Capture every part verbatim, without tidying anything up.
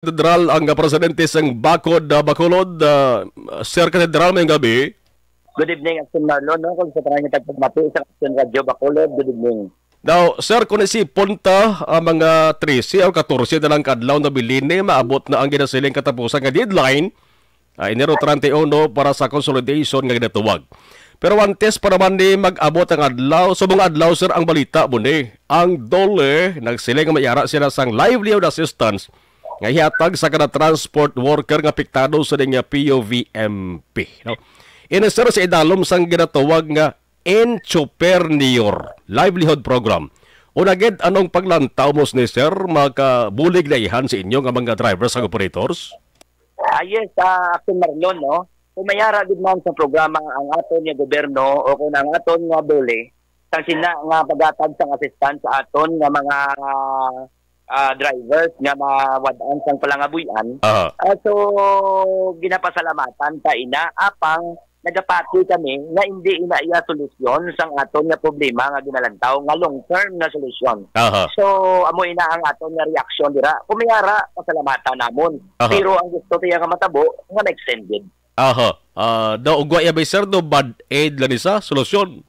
Katedral ang, ah, presidente sang Bakod, ah, Bacolod, ah, Sir Katedral, may gabi. Good evening, Action Marlon, no? Kung sa tanan nga tagpamati sa Action Radio Bacolod, good evening. Now, sir, kung isipon ta ang mga trese o katorse na lang ka adlaw na bilin ni, maabot na ang ginasiling katapusan nga deadline, ah, Enero treinta y uno para sa consolidation nga ginatuwag. Pero antes pa naman ni mag-abot ang adlaw, subong adlaw, sir, ang balita mo ni. Ang DOLE nagsiling nga may ara sila sang livelihood assistance nga ihatag sa kada transport worker nga apektado sa ning P U V M P, no? Ini, sir, sa idalom sang ginatawag nga Entrepreneur Livelihood Program. Una gid, anong paglantaw mo sini, sir? Makabulig na ihan sa inyo nga mga drivers ug operators? Ah, yes, ah, Action Marlon, no? Kung may ara gid man sa programa ang aton nga gobyerno o kung ang aton nga DOLE, sang sina nga paghatag sang assistance sa aton nga mga, ah, drivers nga mawad-an sang palangabuy-an. Aha. Ah, so, ginapasalamatan ta ina, apang nagapati kami nga indi ina iya solusyon sang aton nga problema nga ginalantaw nga long term nga solusyon. Aha. So, amo ina ang aton nga reaksyon dira. Kung may ara, pasalamatan namon. Aha. Pero ang gusto tiya nga matabo, nga ma-extended. Aha. Ah, daw ugwa iya, bay, sir, do band-aid lang ni sa solusyon?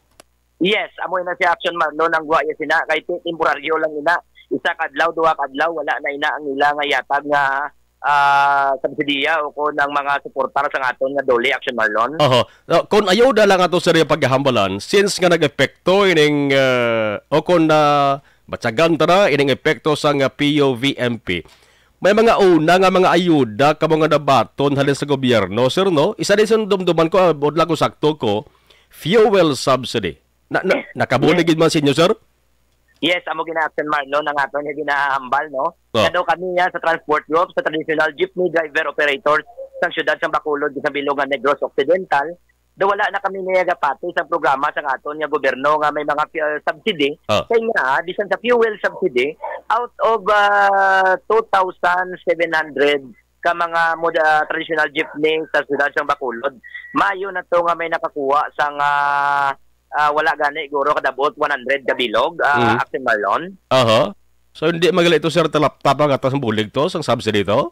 Yes, amo ina si Action Marlon, ang gwa iya sina, kay ti-, temporaryo lang ina. Isa ka adlaw, duha ka adlaw, wala na ina ang ila nga yatag nga, ah, subsidiya o kon ang mga suportar sa aton nga DOLE, Action Marlon. Oho. Ah, kon ayuda lang ato, sir, yung paghahambalan, since nga nag-epekto ining, ah, o kon na batyagan ta na ining epekto sa nga P U V M P, may mga una nga mga ayuda kamo nga nabaton halin sa gobyerno, sir, no? Isa din sa dumduman ko, ah, buot lang kung sakto ko, fuel subsidy. Na, na, nakabulig gid man sa inyo, sir? Yes, amo gina-, Action Marlon, ang aton nga ginahambal, no? Oh. Kado kami niya sa transport group, sa traditional jeepney driver operators sa siyudad sa Bacolod, sa bilog nga Negros Occidental, do wala na kami niyagapati sa programa sa aton nga gobyerno nga may mga fuel subsidy. Oh. Kay nga, bisan sa fuel subsidy, out of, ah, two thousand seven hundred ka mga moda-, traditional jeepney sa siyudad sa Bacolod, maayo na to nga may nakakuha sang, ah, ah, wala gani, guro, kadabot one hundred ka bilog, ah, Mm. Action Marlon. Aha. So, hindi magala ito, sir, talaptap ang atas ng bulig to, sang subsidy to?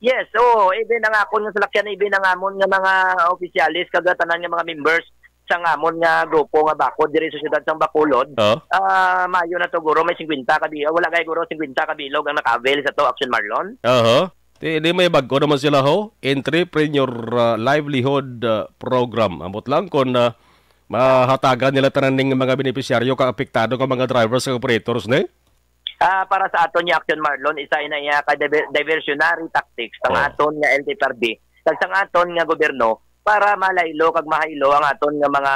Yes, oo. Even ang akon nga salakyan, even ang amon nga mga opisyalis, kag tanan nga mga members sang amon nga grupo nga bakod diri sa siyudad sang Bacolod, Oh. ah, maayo na to, guro, may singkwenta ka bi-, wala kay guro, singkwenta ka bilog ang naka-avail sa to, Action Marlon. Aha. Di, di may bag-o naman sila, ho? Entrepreneur, ah, Livelihood, ah, Program. Ambot lang kung, ah, mahatagan nila tanan ning mga benepisyaryo kang apektado nga mga drivers ug operators, ne? Ah, para sa aton ni Action Marlon, isa ina iya ka diver-, diversionary tactics sang Oh. aton nga L T F R B kag sang aton nga gobyerno para malaylo kag mahaylo ang aton nga mga,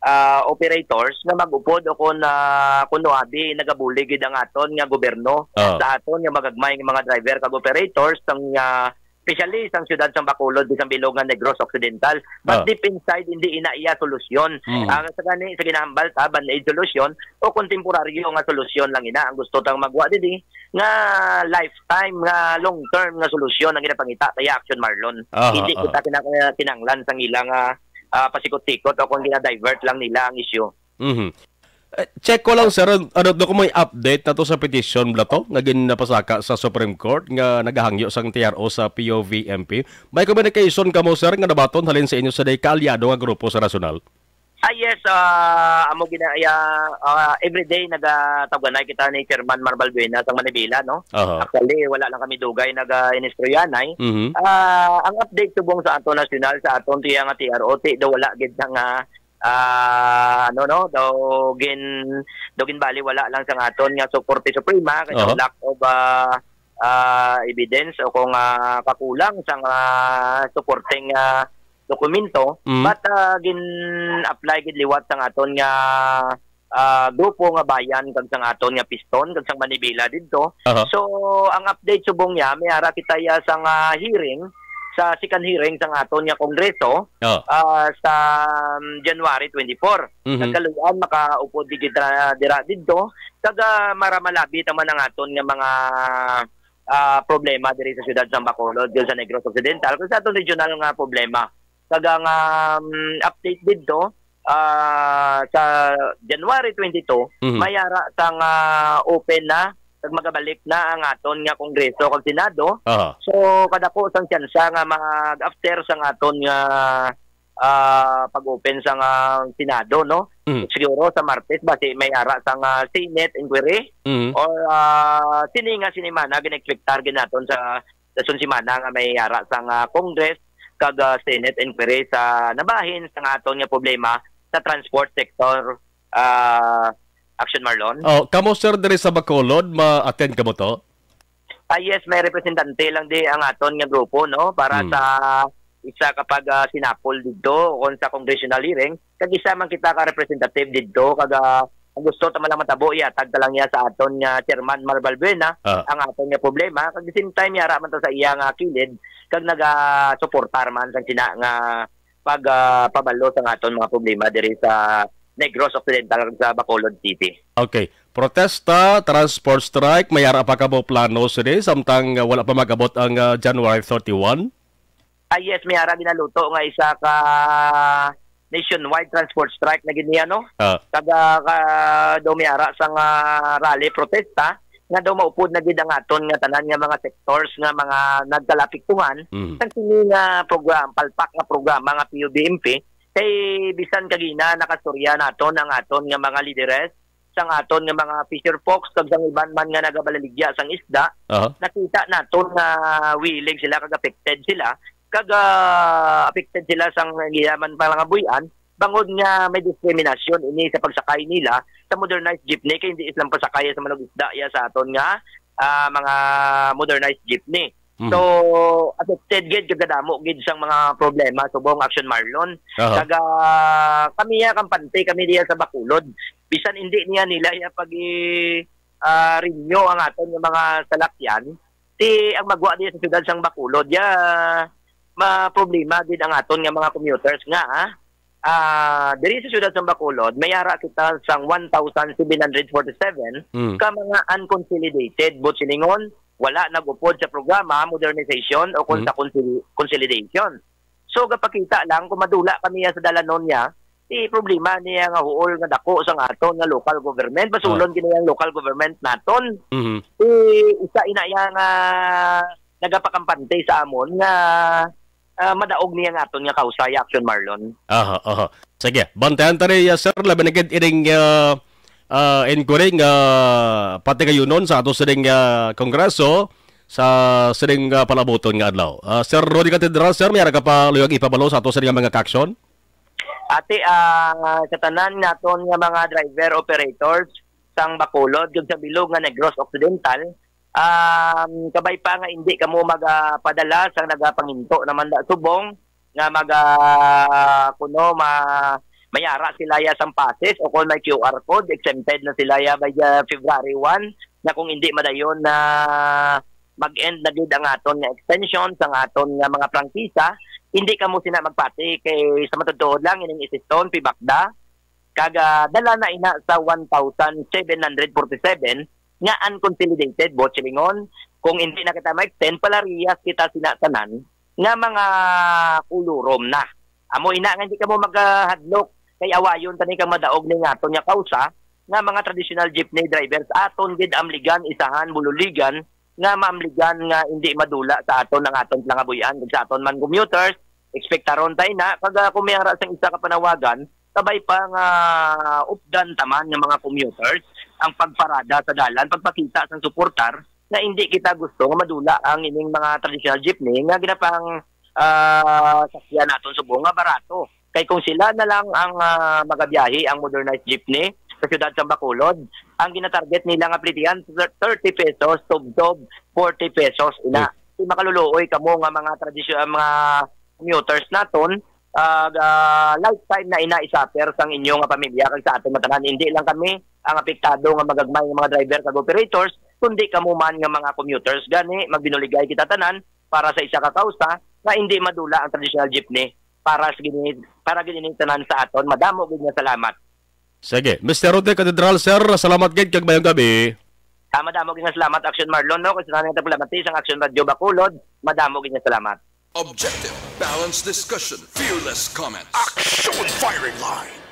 ah, operators nga mag-upod o kon, ah, kuno abi nagabulig gid ang aton nga gobyerno Oh. sa aton nga magagmay nga mga driver kag operators sang, ah, especially sang siyudad sang Bacolod, sang bilog nga Negros Occidental. But Ah. deep inside, hindi ina iya solusyon. Mm. Ah, sa gani, sa ginahambal ta, band-aid solusyon o kung temporaryo nga solusyon lang ina ang gusto tang magwa didi, nga lifetime, nga long term nga solusyon ang ginapangita, kaya Action Marlon. Aha, Hindi aha. kita kina-, kinanglan sang ilang, ah, ah, pasikot-sikot o kung gina-divert lang nila ang issue. Mhm. Eh, check ko lang, sir, ano, do ko may update na to sa petition bala to nga ginapasaka sa Supreme Court nga nagahangyo sang T R O sa P O V M P? May communication kamo, sir, nga nabaton halin sa inyo sa day kaalyado nga grupo sa nasyonal? Ah, yes, ah, amo gina-, ya-, ah, everyday nagatawganay kita ni Chairman Mar Balbuena sang Manibela, no? Aha. Actually, wala lang kami dugay naga-inistoryanay. Mhm. Ah, ang update subong sa aton nasyonal, sa aton tiya nga T R O, ti daw wala gid nga, ah, ano, no, daw gin-, daw ginbali wala lang sa aton nga Korte Suprema, kay Aha. lack of, ah, ah, evidence o kung, ah, kakulang sa nga supporting, ah, dokumento, Mm. but, ah, gin-apply gid liwat sang aton nga, ah, grupo nga bayan kag sang aton nga piston kag sang Manibela didto. Aha. So, ang update subong niya, may ara kita ya sang, ah, hearing, sa second hearing sang aton nga Kongreso, Oh. ah, sa, um, January twenty-four. Mhm. Nagkaluyan, makaupod di kita dira didto. Kag, ah, mara malabi ta man ang aton nga mga, ah, problema diri sa siyudad sa Bacolod, diri sa Negros Occidental, kag sa aton regional nga problema. Kag ang, um, update didto, ah, sa January twenty-two, Mhm. may ara sang, ah, open na kag magabalik na ang aton nga Kongreso kag Senado. Aha. So, kadako sang tsansa nga mag-after sang aton nga, ah, pag-open sang, ah, Senado, no? Mm. Siguro sa Martes, basi may ara sang, ah, Senate inquiry. Mm. Or, ah, sini nga sinimana, gin-expectar gid naton sa, sa sunod semana nga may ara sang, ah, Congress kag, ah, Senate inquiry sa nabahin sang aton nga problema sa transport sector, ah, Action Marlon. Oh, kamo, sir, diri sa Bacolod, ma-attend kamo to? Ah, yes, may representante lang di ang aton nga grupo, no, para Hmm. sa isa ka pag, ah, sinapol didto o sa congressional hearing. Kag isa man kita ka representative didto, kag, ah, ang gusto ta man lang matabo, ihatag ta lang iya sa aton nga chairman, Mar Balbuena, Ah. ang aton nga problema. Kag the same time, yara man ta sa iya nga kilid, kag naga-suportar man sa sina nga pag, ah, pabalo sa aton mga problema diri sa Negros Occidental kag sa Bacolod City. Okay. Protesta, transport strike, may ara pa kamo plano sini samtang, ah, wala pa mag-abot ang, ah, January thirty-one? Ah, yes, may ara ginaluto nga isa ka nationwide transport strike na gid niya, no? Ah. Kag, ah, ka, daw may ara sang, ah, rally protesta nga daw maupod na gid ang aton nga tanan nga mga sectors nga mga nagkalapiktuhan Mhm. sang sini nga program, palpak nga programa nga P U B M P, kay bisan kagina nakastorya naton ang aton nga mga lideres, sang aton nga mga fisher folks, kag sang iban man nga nagabalaligya sang isda, Aha. nakita naton nga willing sila kag affected sila, kag, ah, affected sila sang iya man palangabuy-an, bangod nga may diskriminasyon ini sa pagsakay nila sa modernized jeepney, kay hindi sila pasakay sa manug-isda ya sa aton nga, ah, mga modernized jeepney. Mhm. So, affected gid kag kadamo gid sang mga problema subong, Action Marlon. Aha. Kag, ah, kami ya kampante, kami diya sa Bacolod. Bisan hindi niya nila ya pag i-, ah, renew ang aton nga mga salakyan, ti ang magwa diya sa siyudad sang Bacolod, ya ma problema gid ang aton nga mga commuters nga, ah, ah, diri sa siyudad sang Bacolod, may ara kita sang one thousand seven hundred forty-seven Mm. ka mga unconsolidated, buot silingon, wala nag-upod sa programa, modernization, o kung Mm. sa consoli-, consolidation. So, gapakita lang kung madula kami sa dalanon niya, di problema niya nga huol nga dako sang aton nga local government, basulon Ah. gid niya ang local government naton. Mhm. Di isa ina iya nga nagapakampante sa amon nga, ah, madaog niya nga aton nga kausa, ya Action Marlon. Aha, aha. Sige, bantayan ta rin, uh, sir, labi na gid ining, uh, uh, inquiry nga patigayunon sa ato sining, uh, Kongreso sa sining, uh, palabuton nga adlaw. Uh, Sir Rudy Catedral, sir, may ara ka pa luyag ipabalo sa ato sining mga kaaksyon? Ati, ah, sa tanan naton nga mga driver operators sang Bacolod kag sa bilog nga Negros Occidental, um, kabay pa nga indi kamo magapadala sang nagapanginto naman da subong nga maga-, kuno ma-, may ara sila ya sang passes o kung may Q R code, exempted na sila ya by, ah, February one, na kung hindi madayon na mag-end na gid ang aton nga extension sang aton nga mga prangkisa, hindi kamo sina magpati kay sa matuod lang ining isiston pibakda kag, ah, dala na ina sa one thousand seven hundred forty-seven nga unconsolidated, buot silingon, kung hindi na kita ma-extend, palarihas kita sina tanan nga mga kulurom na. Amo ina nga hindi kamo magahadlok kay awayon tani kang madaog ni nga aton nga kausa nga mga traditional jeepney drivers aton gid amligan, isahan, bululigan nga maamligan nga hindi madula sa aton ang aton pangabuy-an kag sa aton man commuters. Ekspektaron ta ina kag, ah, kung may ara sang isa ka panawagan, kabay pa nga updan taman nga mga commuters ang pagparada sa dalan, pagpakita sang suportar nga hindi kita gusto nga madula ang ining mga traditional jeepney nga ginapang, ah, sakyan naton subong nga barato. Kay kung sila na lang ang, ah, magabiyahe ang modernized jeepney sa siyudad sa Bacolod, ang ginatarget nila nga plitihan, thirty pesos, tubtob, forty pesos, ina. Hmm. Di makaluluoy kamo nga mga tradisyon, mga commuters naton, ah, ga-, lifetime na ina i-suffer sang inyo nga pamilya kag sa aton matanan. Hindi lang kami ang apektado nga magagmay nga mga driver kag operators, kundi kamo man nga mga commuters. Gani, magbinuligay kita tanan para sa isa ka kausa nga hindi madula ang traditional jeepney para sa gini, para gid ini tanan sa aton. Madamo gid nga salamat. Sige. Mister Rodel Catedral, sir, salamat gid kag mayong gabi. Ah, madamo gid nga salamat, Action Marlon, no? Kay sa tanan nga tagpalamati sang Action Radio Bacolod, madamo gid nga salamat. Objective, balanced discussion, fearless comment. Action Firing Line.